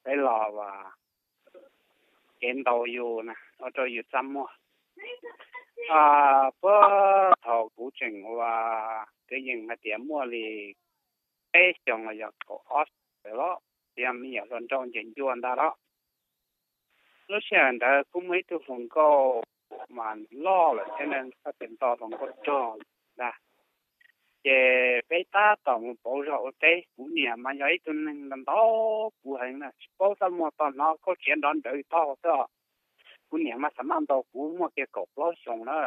peb los ua kev ntaus yus na ua rau yus txaj muag. Puag thaum kuv tseem ua, kuv yeej hais tias muaj li peb xyoos los yog kaum ob xyoos los, yog me nyuam hluas nraug ntsia ncua ntag los. Lub sij hawm ntawd kuj muaj ib tug hluas nkauj mas loj lawm thiab, nws txoj kev nto hluas nkauj rog ntag. Ces peb tab tom mus pauv zog ua teb, kuv niam mas yog ib tug neeg ntau ntau kuv heev na, tsis paub txaj muag tog hnov kauj txiav nrov nrawv taug xwb. Kuv niam mas xav maj ntaus kuv muaj kiag kaum plaub xyoos na.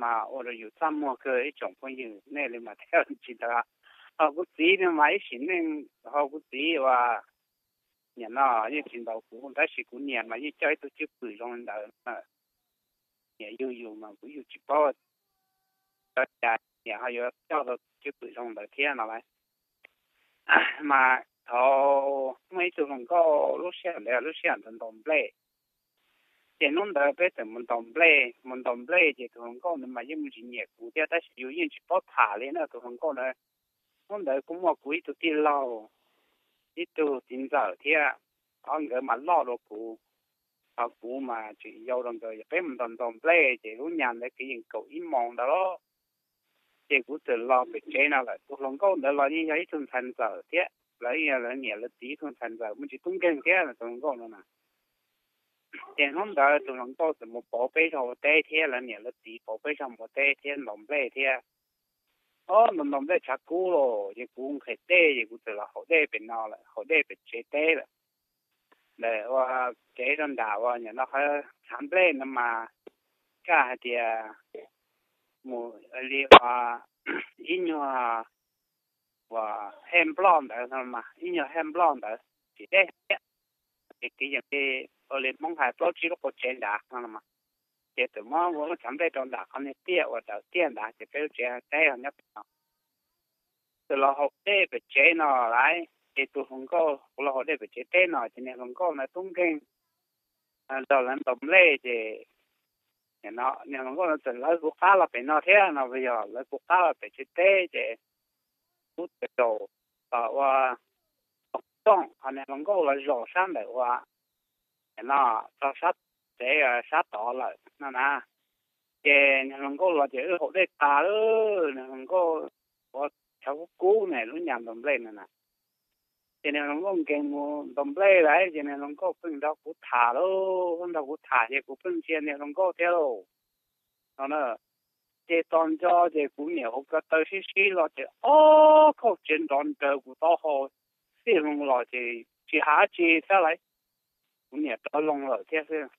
Mas ua rau yus txaj muag kawg ib tsoom phooj ywg, nej li mas thiaj tsis ntawd. Ho kuv txiv no mas ib sim neej ho kuv txiv ua, nim no yeej tsis ntaus kuv tab sis kuv niam mas yeej coj ib tug cwj pwm zoo li ntawd. Niam yug yus mas kuv yug tsis paub, cas niam ho yuav coj tau cwj pwm zoo ntawd thiab no lauj. Mas thaum muaj ib tug hluas nkauj lub sij hawm ntawd lub sij hawm ntaus nplej, ces hnub ntawd peb txawm mus ntaus nplej, mus ntaus nplej ces tus hluas nkauj ntawd mas yeej muaj tsis nyiam kuv thiab tab sis yus yeej tsis paub tham li na tus hluas nkauj ntawd. Hnub ntawd kuj muaj kuv ib tug tij laug, ib tug txiv ntxawm thiab, ob nkawd mas loj dua kuv, ho kuv mas tseem yau dua nkawd. Yog peb mus ntaus ntaus nplej ces lub nyam ntawd kwv yees kaum ib moos ntawd los, ces kuv txawm los pem tsev no lawm. Tus hluas nkauj ntawd los yeej yog ib tug ntxhais ntxawm thiab, lawv yog lawv niam lawv txiv ib tug ntxhais ntxawm muaj ntsis tub nkeeg thiab tus hluas nkauj no na. Ces hnub ntawd tus hluas nkauj txawm mus pauv peb zog ua teb thiab, lawv niam lawv txiv pauv peb zog mus ua teb thiab ntaus nplej thiab. Ob, ntaus ntaus nplej tshav kub los ces kuv nqhis dej ces kuv txawm los haus dej pem no lawm, haus dej pem tsev teb lawm. Ntawm ua kev rau nram ua nim no tshav nplej no mas kaj hais tias mus li ua ib nyuag ua hej nploj ntawd no mas, ib nyuag hej nploj ntawd tsis deb thiab. Ces kwv yees li ua li Hmoob hais plaub tsib lub qau tsev nrad no mas, ces txawm muab ua lub tshav nplej rau nram qhov niag tiaj uas raws tiaj ntawd ces peb lub tsev teb nyob pem no. Txawm los haus dej pem tsev no lawm, ces tus hluas nkauj, kuv los haus dej pem tsev teb no ces niag hluas nkauj ntawd tub nkeeg nrog lawv ntaus nplej ces niag hluas nkauj ntawd txawm lawv kuv qab los pem no thiab no, yog lawv kuv qab los pem tsev teb ces kuv txawm zaum ua tooj, ho niag hluas nkauj los zaum sab ntawm ua no, txog sab tsev sab tod lawm no na. Ces niag hluas nkauj los ces wb haus dej tas lawm, niag hluas nkauj ua tshav kub kub ne lub nyam ntaus nplej no na. Ces niag hluas nkauj nkees mus ntaus nplej lawm ces niag hluas nkauj pheej nrog kuv tham lauj, nrog kuv tham ces kuv pheej ntsia niag hluas nkauj thiab lauj no na. Ces tos nco ces kuv niam hauv ko taw sib sib los ces ob kauj tsev nrov nrawv kuv taub hau, tij loo los ces tsis hais dab tsi thiab lauj, kuv niam rov loo lawm thiab xwb.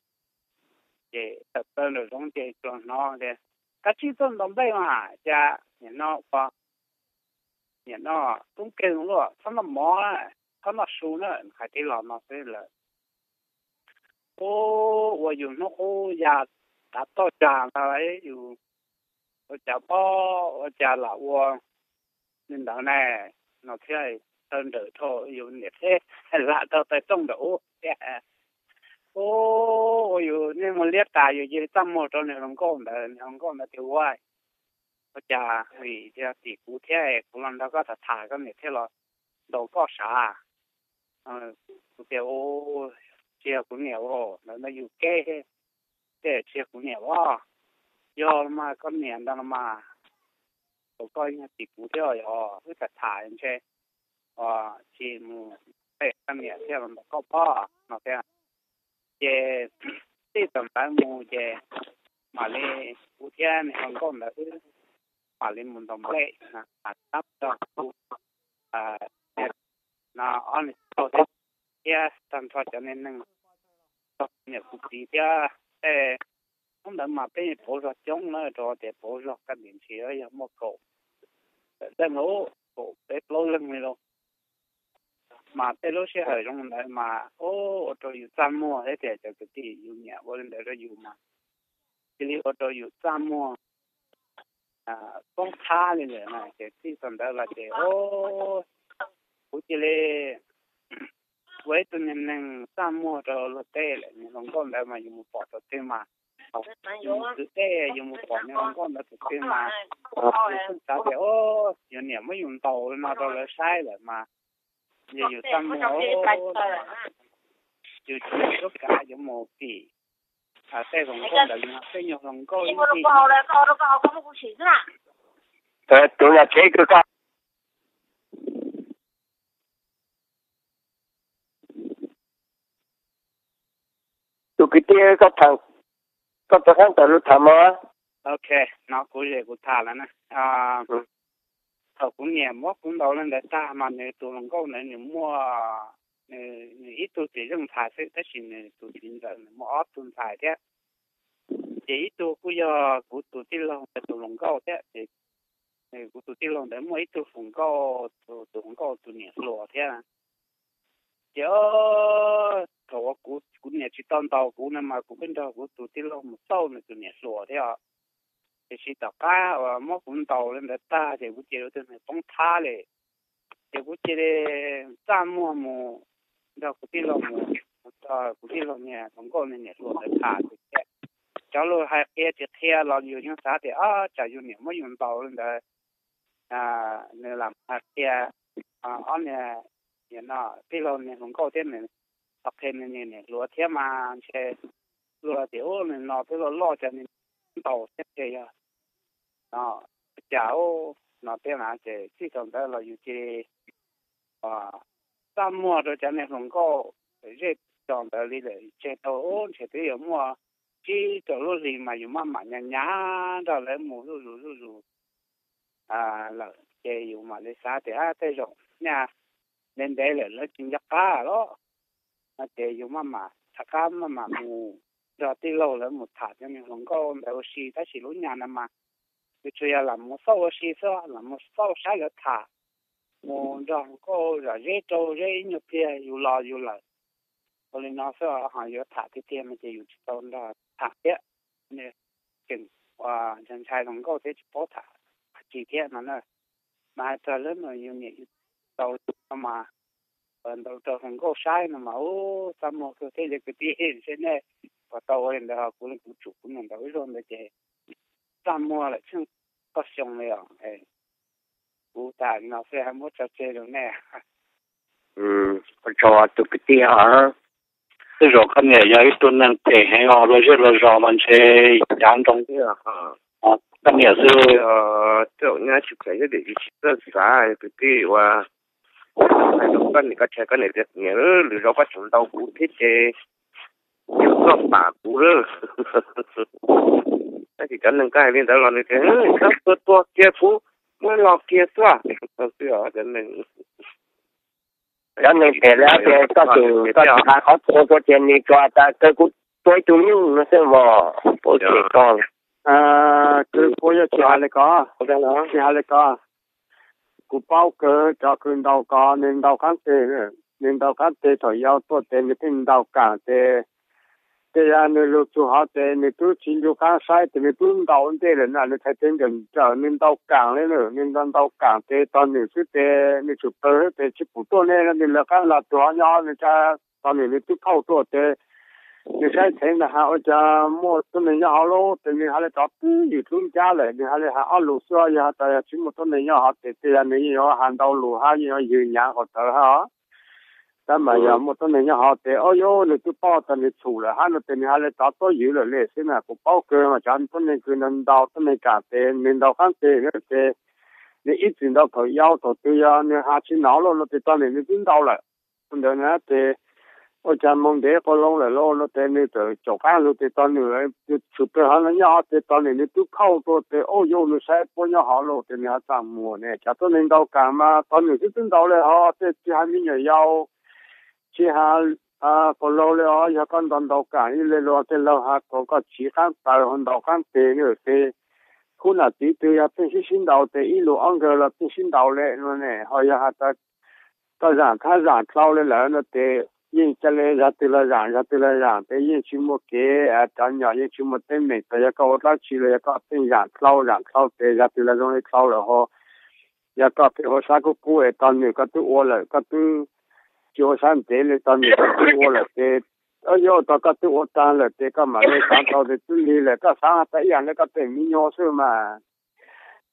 Ces tawm plaws nraum zoov ces tsuas hnov tias, koj tsis txawj ntaus nplej mas cas nim no ua, nim no tub nkeeg luaj, txhob noj mov, txhob noj su na, hais tib los no xwb lawm. Ub, ua yus hnub qub ya tav toj cag ntag, yus ua cas pob ua cas lam ua li ntawd ne no thiab, taw nrawm dhau yus niam thiab lam rau taw rooj nraum ub thiab. Ub, ua yus niaj mus liab tas yus cia li txaj muag rau niag hluas nkauj ntawd, niag hluas nkauj ntawd tias ua, ua cas vim yog tim kuv thiab kuv los nrog koj tham tham koj niam thiaj los ntaus koj sav. Kuv tias, tsis yog kuv niam, ntawd no yus keb, tej tsis yog kuv niam os, yog los mas koj niam ntag los mas, thaum koj yog tim kuv thiab yog wb tham tham ntshe tsis mus, tej koj niam thiaj los ntaus koj pob no thiab. Ces txij thaum ntawd mus ces mam li kuv thiab niag hluas nkauj ntawd wb mam li mus ntaus nplej, mam li tab rau kuv no ob niag txiv thiab tag nrho cov niag neeg, niam kuv txiv thiab tej. Hnub ntawd mas peb pauv zog coob na, rau tias pauv zog kaj ntug ntsis yog muaj kaum leej los kaum peb plaub leeg li lauj. Mas tej lub sij hawm zoo ntawd mas ua rau yus txaj muag thiab tias cov kwv tij yus nyiam ua li ntawd rau yus mas cia li ua rau yus txaj muag poob thab li lawm na. Ces txij thaum ntawd los ces kuv cia li ua ib tug niag neeg txaj muag rau luag tej lawm. Niag hluas nkauj ntawd mas yus mus pom thaum twg mas, yus mus kwv tij yus mus pom niag hluas nkauj ntawd thaum twg mas yus xav tias yus niam muab yus ntaus li no rau lawv saib lawm mas Yog yus txaj muag, yus tsis muaj suab kav yuav mus tim tej hluas nkauj ntawd, yus pheej nyuag hluas nkauj ib ntsis. Tus yog tsev kawg koj. Tus kwv tij, koj rov qab tawm lus tham mog. Ok, no kuv zem kuv tham lawm na. Thaum kuv niam muab kuv ntaus li ntawd tag mas nws tus hluas nkauj ntawd nws muaj, nws ib tug txiv zeej ntxhais xwb, tab sis nws tus txiv ntxawm nws muaj ob tug ntxhais thiab. Ces ib tug kuj yog kuv tus tij laug ntawd tus hluas nkauj thiab. Ces kuv tus tij laug ntawd muaj ib tug hluas nkauj, tus hluas nkauj tus niam hluas thiab. Ces thaum uas kuv, kuv niam tsis tau ntaus kuv no mas kuv pheej nrog kuv tus tij laug mus xauj nws tus niam hluas thiab os. Tiam sis tom qab uas muab kuv ntaus li ntawd tag ces kuv cia li ua tus neeg poob thab li. Ces kuv cia li txaj muag mus nrog kuv tij laug mus, mus nrog kuv tij laug niag hluas nkauj niag niam hluas ntawd tham tias, cov lus hais qhia tsis qhia los yus yeej xav tias, o, tsam yus niam muab yus ntaus li ntawd, nws lam hais qhia ob niag, tij laug niag hluas nkauj thiab nws, qhia nws niam hluas thiab mas ntshe luag tias, ub, nws no twb loj loj ces nws ntaus thiab ces yog no cas ub no thiab na. Ces txij thaum ntawd los yus cia li txaj muag rau cov niag hluas nkauj zej zos ntawd li lawm, tseg tau ub ntshe twb yuav muaj tsib rau lub hlis mas yus maj mam nyas nyas nrog lawv mus zuj zus zuj zus lawm ces yus mam li xav tias tej zaum nyaj ntev ntev lawm lawv tsis nco qab los no ces yus maj mam rov qab maj mam mus nrog tij laug lawv mus tham cov niag hluas nkauj ntawd ua si, tab sis lub nyam no mas yus tsuas yog lam mus xauj ua si xwb, lam mus xauj saib lawv tham, mus nrog hluas nkauj zom zeb rau zeb ib nyuag pliag yus los yus lawm. Ua li no xwb ho yuav tham tiag tiag no ces yus tsis tau nrog tham thiab. Tseem ntshai ntshai hluas nkauj thiab tsis paub tham dab tsi thiab no na. Mas hais txog lub no yus niam yus txiv ntaus no mas, ntaus rau hluas nkauj saib no mas ub, txaj muag kawg thiab cov kwv tij, seb nej puas tau ua li ntawd, ho kuv li kuv tsum kuv niam ntaus ib zaug ntawd ces txaj muag lawm tsheej txoj xyoo li os. Kuv tham li no xwb muab tso tseg rau nej. Ua tsaug tus kwv tij os. Tej zaum koj niam yog ib tug neeg phem heev os, luag zej luag zos mas ntshe cav nroo koj niam xwb. Tej zaum nyab tsis phem thiab tiam sis tsis txawj xav, kwv tij uas hais rau koj niam, koj tsis hais koj niam tias niam, lwm zaus koj tseem ntaus kuv thiab ces yus txoj pam kuv lawm. Tab sis cov neeg koj hais li ntawd los nws tias, koj tuag tuag kiag kuv muab los kiag xwb. Cov neeg, cov neeg phem lawm ces koj tseem, koj tseem hais qhov txhua rau ces nws tsuas tas kawg kuv tua ib tug nyuj no xwb mas, paub tseem tog. Kwv, kuv yuav tsis hais li ko, tsis hais li ko. Kuv paub kawg cov kwv ntaus ko, nws ntaus qab tes, nws ntaus qab tes thaum yau tuaj tes nws pheej ntaus kam tes. Tej yam nws lug txug hov tes nws twb tsis ncu qab saib tes nws twb ntaus ntej lawm na, nws txhais tes nrawm nrawm nws ntaus kam li na, nws ntaus ntaus kam tes tog nws xwb tes nws tsum plaws tes tsis pum tuaj ne, nws lawv qab los txug hov nyob nws tsa tog nws, nws twb khauj tuaj tes nws saib thev ntag has ua cas muaj tuab neeg nyob hov lauj, tes nws has li rov twb ywm dlub ncab lawm nws has li has ob lus xwb, yog tas yog tsis muaj tuab neeg nyob hov tes tej yam nws yeej yuav has ntau lus hab yeej yuav ywg nyav qhov tawv hab. Tab mas yog muaj tuab neeg nyob hov tes, o, yog nws twb paub tas nws txhum lawm hab no tes nws has li rov tuab ywm lawm li xwb na. Kuv paub kawg mas cov tuab neeg kws ntaus tuab neeg kam tes nws ntaus qab tes tes nws ib txwm ntaus thaum yau, thaum twg yog nws has tsis hnov lauj no tes tog nws, nws twb ntaus lawm. Ua ntawd na tes ua cas moog ntev quas loo lawm lauj no tes nws txawm caum qab lug tes tog nws, tshwm plaws hov no nyob hov tes tog nws, nws twb khauj tuaj tes, o, yog nws saib puab nyob hov lauj tes nws ho txaj muag ne. Cov tuab neeg ntaus kam mas tog nws twb twb ntaus li hov tej tsis has me nyuam yaus, tsis has quas laug li os, yog koj ntaus ntaus kam ib le lug tej laug has kom koj tsiv qab taw ho ntaus qab tes ne tes, khub nam txiv twg yog pheej sib sib ntaus tes ib lus ob nkawg los pheej sib ntaus li no ne. Ho yog has tas koj zaam thab zaam dlhau li lawm no tes yeej ca le, yog twg los zaam, yog twg los zaam tes yeej tsis muaj kev rov nyom, yeej tsis muaj teeb meem. Txawm yog koj ua dlaab tsi los yog koj pheej zaam dlhau zaam dlhau tes yog twg los zoo li dlhau lawm ho. Yog koj pheej ua sab kub kub es tog nws koj twb ua lawm, koj twb tsis ua sab ntev li tog nws koj twb ua lawm tes, o, yog tog koj twb ua taag lawm tes koj mam le xaav tau tes twb lig lawm, koj xaav has tas ib yaam le koj tej me nyuam xwb mas.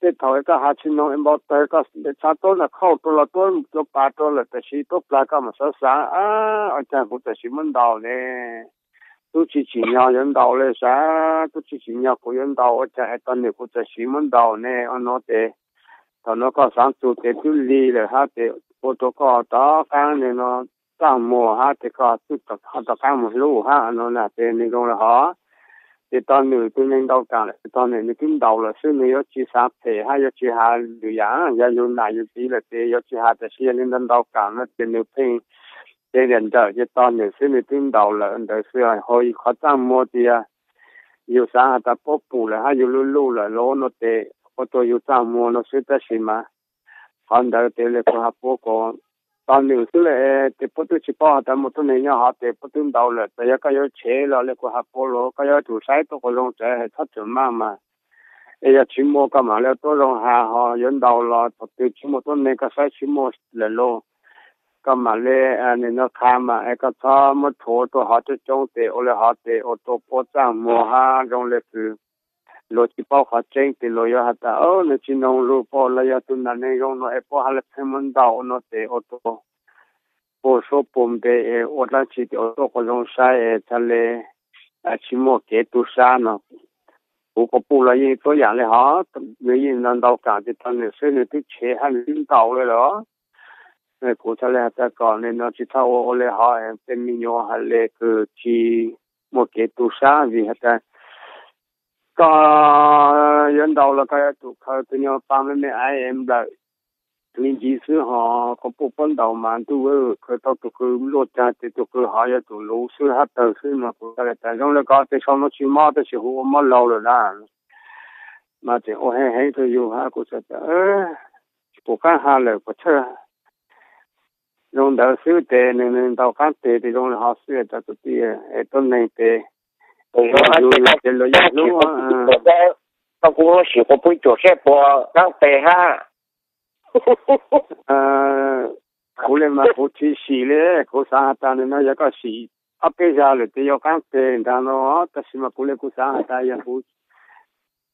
tej thaum koj hav tsis noog es npau taws koj txhab tuab ntag khauj rau los tuab cua pas rau lawm, tab sis tuab plag koj mam xav xav, ua cas kuv txawm sim muab ntaus ne? Tub tsis tsim nyog yuav ntaus li sav, tub tsis tsim nyog kuv yuav ntaus, ua cas es tog nwm kuv txawm sim muab ntaus ne? Ua no ces thaum no koj xav txug ces twb lig lawm hab, ces ua rau koj rov qaab no txaj muag hab, ces koj rov qaab moog hlub hab no na, ces nwg zoo le hov. Ces tog nwm tug neeg ntau kaam lawm, tog nwm nwg twb ntaus lawm xwb, nwg yuav tsis xav phem hab yuav tsis has lwm yaam, yog yug nam yug txiv lawm ces yuav tsis has, tab sis yog nwg ntau ntau kaam no ces nwg pheej ces nrawm nrawm ces tog nwm xwb, nwg twb ntaus lawm ntawd xwb, ho qhov txaj muag tias yug xav has tas puab pum lawm hab yug luj luj lawm los no ces ua rau yug txaj muag no xwb, tab sis mas qhov ntawd tes le kuv has puab ko tog nwm xwb le, ces puab twb tsis paub has tas muaj tuab neeg nyob hov, ces puab twb ntaus lawm, tas yog koj yuav tshev los le kuv has puab los koj yuav tsum saib tuab quas zoo tsev, txhob tsum maj mas. Es yog tsis muaj koj mam le tuab zoo has, ho yuav ntaus los thaum twg tsis muaj tuab neeg koj saib tsis muaj lawm los koj mam le nim no qha mas es koj txhob muab rhuav rau hov coob coob, ces ua le hov ces ua rau puab txaj muag hab zoo le kws luag tsis paub qhov tseeb, ces luag yuav has tas nwg tsis noog lug puab los yog tug nam neeg zoo no es puab has le pheej muab ntaus no, ces ua rau puag suab puag npe es ua dlaab tsi ces ua tuab quas zoo saib es txhad le tsis muaj kev tub sab no. Kuv quas puj los yeej tuab yaam le hov, nwg yeej ntau ntau kaam ces tog nwm xwb, nwg twb tshev hab nwg twb ntaus le los. Kuv txhad le has tas kom nim no tsis txhob ua ua le hov, tej me nyuam has le kws tsis muaj kev tub sab, vim has tas koj yuav ntaus los koj yuav tsum khaws tus nyuag pa me me aiv nplawm me ntsis xwb, ho quas puj puab ntaus mas ntuj, khaws tau tus kws luaj cag ces tus kws hov yuav tsum luv xwb hab tawg xwb no. Kuv txhad le tas zoo le koj, tej sau no tsis mob, tab sis hu ua mob laug lawm na. Mas tseem ua heev heev rau yug hab kuv txhad tas tsis pum qaab has lawm, puas tsawg zoo ntawd xwb, ces nwg ntaus qaab teg tes zoo le hov xwb, tas tus tij es tuab neeg tes yug ces luag yeej hlub. Koj kuj muab sim quas puj cuam saib puas qaab teg hab. Kuv le mas kuv tsis sim le, kuv xaav has tas nim no yog koj sim ob peb zag lawm tes yuav qaab teg nraag no, tab sis mas kuv le kuv xaav has tas yog kuv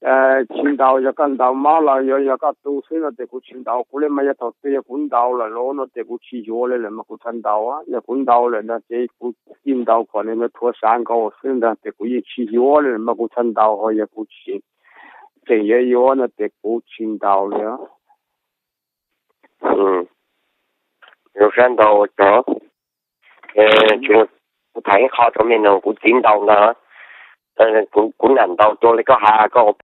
tsis ntaus, yog koj ntaus mob los yuav yog koj tu xwb no tes kuv tsis ntaus. Kuv le mas yog thaum twg yog kuv ntaus lawm los no tes kuv tsis yuav le lawm mas kuv txhad ntaus. Yog kuv ntaus lawm ntag ces kuv tij ntaus kom nws rhuav sav nkaus xwb ntag tes kuv yeej tsis yuav le mas kuv txhad ntaus, ho yog kuv tseem yuav yuav no tes kuv tsis ntaus li. Zoo sab ntau cov, kuv tham ib qho rau me noog kuv txiv ntaus ntag. Kuv nam ntaus tuag li koj has koj